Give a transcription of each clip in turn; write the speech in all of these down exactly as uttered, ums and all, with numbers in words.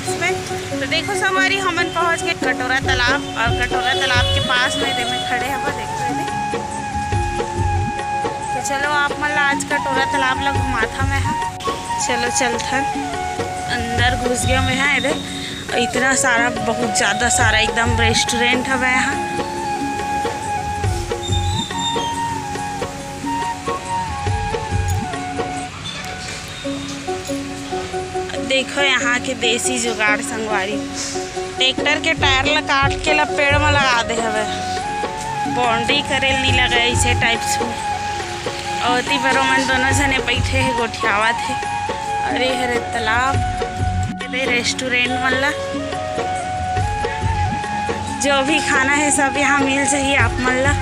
इसमें। तो देखो संगवारी, हमन पहुंच गए कटोरा तालाब, और कटोरा तालाब के पास में एदे में खड़े हवा, देखो एदे। तो चलो आप मन ला आज कटोरा तालाब ला घुमाथा मैं हा। चलो चलथन, अंदर घुस गया मैं हा। एदे इतना सारा, बहुत ज्यादा सारा एकदम रेस्टोरेंट हवे यहाँ। देखो यहाँ के देसी जुगाड़ संगवारी, ट्रैक्टर के टायर ला काट के ला पेड़ में लगा दे हवे, बाउंड्री करे नी लगे ऐसे टाइप से। और ती बरो मन दोनों जने बैठे हैं, गोठियावत है। अरे हरे तालाब, एदे रेस्टोरेंट मन ला जो भी खाना है सब यहाँ मिल जाही आप मन ला।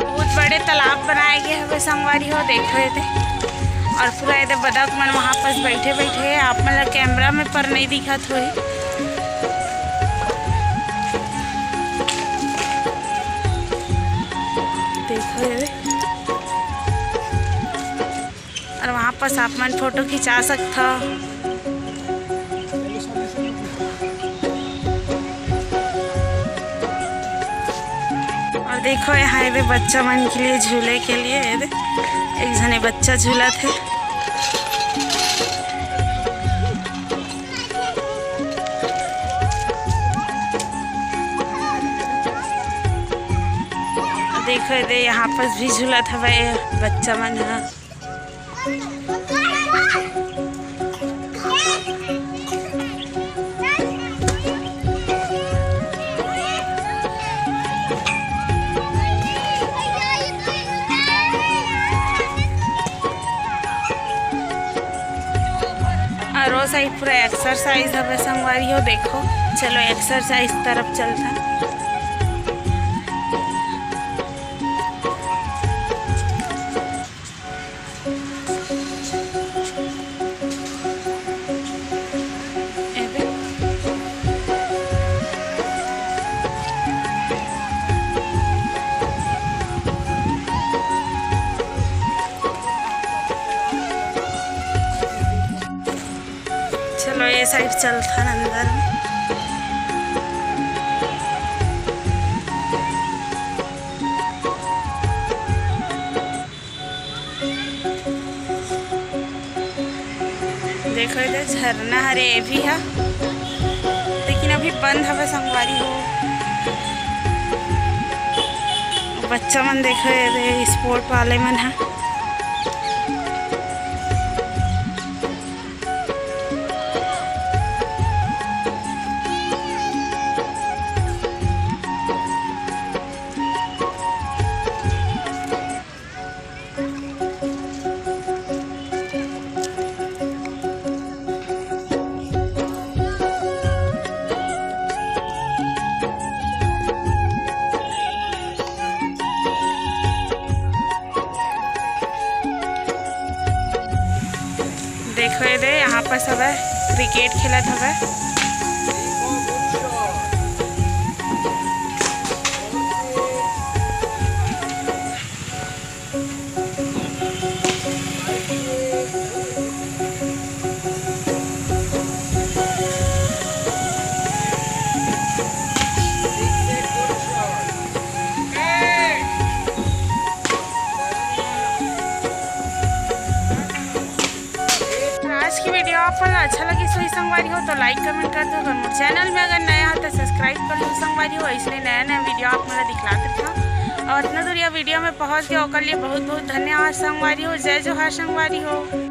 बहुत बड़े तालाब बनाए गए हवे संगवारी हो, देखो एदे। और पूरा एदे बदक मन वहाँ पास बैठे बैठे है, आप मन ला कैमरा में पर नहीं दिखत होही। देखो एदे। और वहाँ पास आप मन फोटो खिंचा सकथव। और देखो यहाँ एदे बच्चा मन के लिए झूले के लिए एदे एक झने बच्चा झूलत है। देखो एदे यहाँ पास भी झूलत हवे बच्चा मन ह। और वो साइड पूरा एक्सरसाइज हवे संगवारी हो, देखो। चलो एक्सरसाइज तरफ चलथन। एबे। चलो, ये साइड चलथन अंदर में। देखो, एदे झरना हरे, ये भी है, लेकिन अभी बंद हवे संगवारी हो। बच्चा मन देखो, एदे स्पोर्ट वाले मन है। देखो, एदे यहाँ पर सब है, क्रिकेट खेलत हवे। अगर आज की वीडियो आप मन ला अच्छा लगिस होही संगवारी हो, तो लाइक कमेंट कर दो। अगर मोर चैनल में अगर नया हो, तो सब्सक्राइब कर लो संगवारी हो। ऐसे नया नया वीडियो आप मन ला दिखलात रहिथंव। और इतना दूर ये वीडियो में पहुँच गया, ओकर लिए बहुत बहुत धन्यवाद संगवारी हो। जय जोहार संगवारी हो।